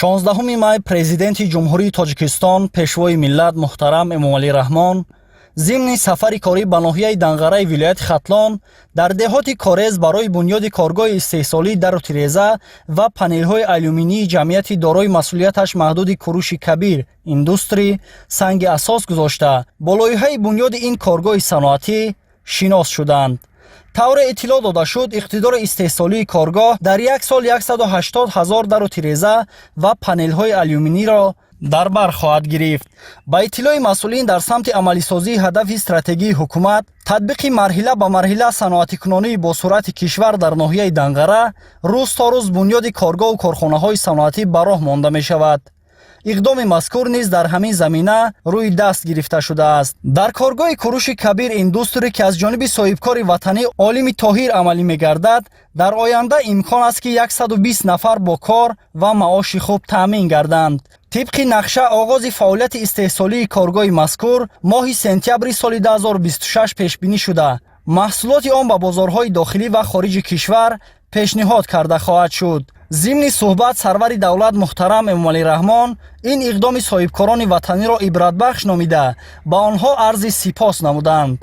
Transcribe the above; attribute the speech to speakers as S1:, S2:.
S1: 16 май Президенти Ҷумҳурии Тоҷикистон, Пешвои миллат муҳтарам Эмомалӣ Раҳмон зимни сафари корӣ ба ноҳияи Данғараи вилояти Хатлон дар деҳоти Корез барои бунёди коргоҳи истеҳсолии дару тиреза ва панелҳои алюминии ҷамъияти дорои масъулияташ маҳдуди «Куруши Кабир Индустрӣ» санги асос гузошта, бо лоиҳаи бунёди ин коргоҳи саноатӣ шинос шуданд. Тавре иттилоъ дода шуд, иқтидори истеҳсолии коргоҳ дар як сол 180 ҳазор дару тиреза ва панелҳои алюминиро дар бар хоҳад гирифт. Ба иттилои масъулин, дар самти амалисозии ҳадафи стратегии ҳукумат, татбиқи марҳила ба марҳила саноатикунонии босуръати кишвар, дар ноҳияи Данғара рӯз то рӯз бунёди коргоҳу корхонаҳои саноатӣ ба роҳ монда мешавад. Иқдоми мазкур низ дар ҳамин замина рӯи даст гирифта шудааст. Дар коргоҳи «Куруши Кабир Индустрӣ», ки аз ҷониби соҳибкори ватанӣ Олими Тоҳир амалӣ мегардад, дар оянда имкон аст, ки 120 нафар бо кор ва маоши хуб таъмин гарданд. Тибқи нақша, оғози фаъолияти истеҳсолии коргоҳи мазкур моҳи сентябри соли 2026 пешбинӣ шуда, маҳсулоти он ба бозорҳои дохилӣ ва хориҷи кишвар пешниҳод карда хоҳад шуд. Зимни суҳбат сарвари давлат муҳтарам Эмомалӣ Раҳмон ин иқдоми соҳибкорони ватаниро ибратбахш номида, ба онҳо арзи сипос намуданд.